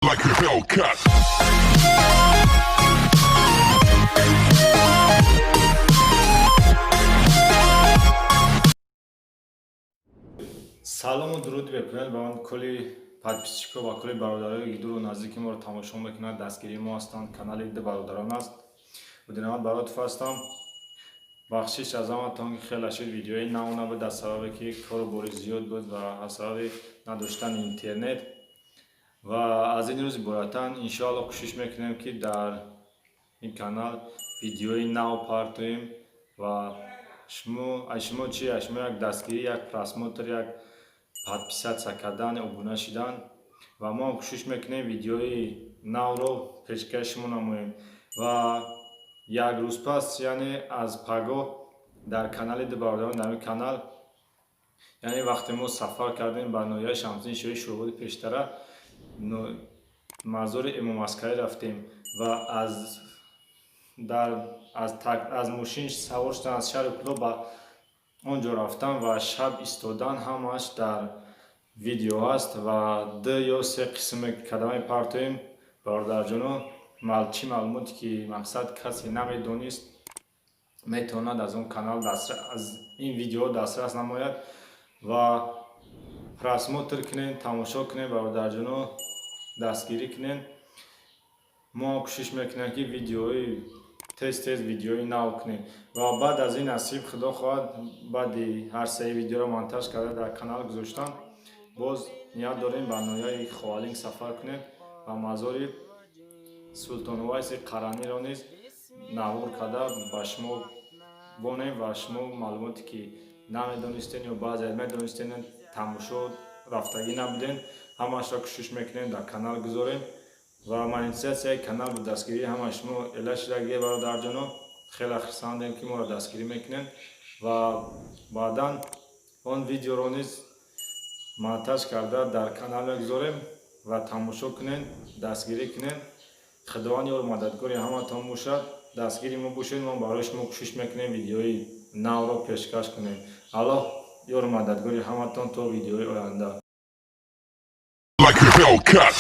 Like a Hellcat. Салому дуруди бепоён ба он кулли подписчико ва кулли бародарое, ки дуру наздики моро тамошо мекунанд, дастгирии мо ҳастанд. Канали Ду бародарон аст. Будинамад Баротов ҳастам. Бахшиш аз ҳаматон, ки хеле шуд видеои нав набуд, аз сабабе ки кору бори зиёд буд ва аз сабаби надоштани интернет. Ва аз ин рӯз иборатан, иншоалло, кӯшиш мекунем, ки дар ин канал видеои нав партоем. Ва шумо, аз шумо чи? Аз шумо як дастгирӣ, як просмотр, як подписаться кардан, обуна шидан. Ва мо ҳам кӯшиш мекунем, видеои навро пешкаши шумо намоем. Ва як рӯз пас, яъне аз пагоҳ, дар канали Ду бародарон, дар ин канал, яъне вақте мо сафар кардем ба ноҳияи Шамсиддини Шоҳи Шӯрободи пештара, мазори Имом Аскарӣ рафтем ва аз мошин савор шудан, аз шаҳри Кӯлоб ба он ҷо рафтан ва шаб истодан, ҳамааш дар видео ҳаст. Ва ду ё се қисме карда мепартоем, бародарҷоно. Чӣ маълумоте ки, мақсад, касе намедонист, метавонад аз он канал, аз ин видеоҳо дастрас намояд ва просмотр кунед, тамошо кунед. Бародарҷоно, дастгирӣ кунед. Мо кӯшиш мекунем, ки видеои тез тез видеои нав кунем. Ва баъд аз ин, насиб Худо хоҳад, баъди ҳар сеи видеоро монтаж карда дар канал гузоштан, боз ният дорем ба ноҳияи Ховалинг сафар кунем ва мазори Султонувайси Қараниро низ навор карда ба шумо бонем. Ва шумо маълумоте ки намедонистен ё баъзе медонистен, тамошо рафтагӣ набудем, ҳамаашро кӯшиш мекунем, дар канал гузорем. Ва монетизатсияи канал бо дастгирии ҳамаи шумо эла шудагие, бародарҷоно. Хеле хурсандем, ки моро дастгирӣ мекунем. Ва баъдан он видеоро низ монтаж карда дар канал мегузорем ва тамошо кунед, дастгирӣ кунед. Худованд ёру мададгори ҳаматон бошад. Дастгири мо бошед, мо барои шумо кӯшиш мекунем, видеои навро пешкаш кунем. Аллоҳ ёру мададгори ҳаматон. То видеои оянда. Like a Hellcat.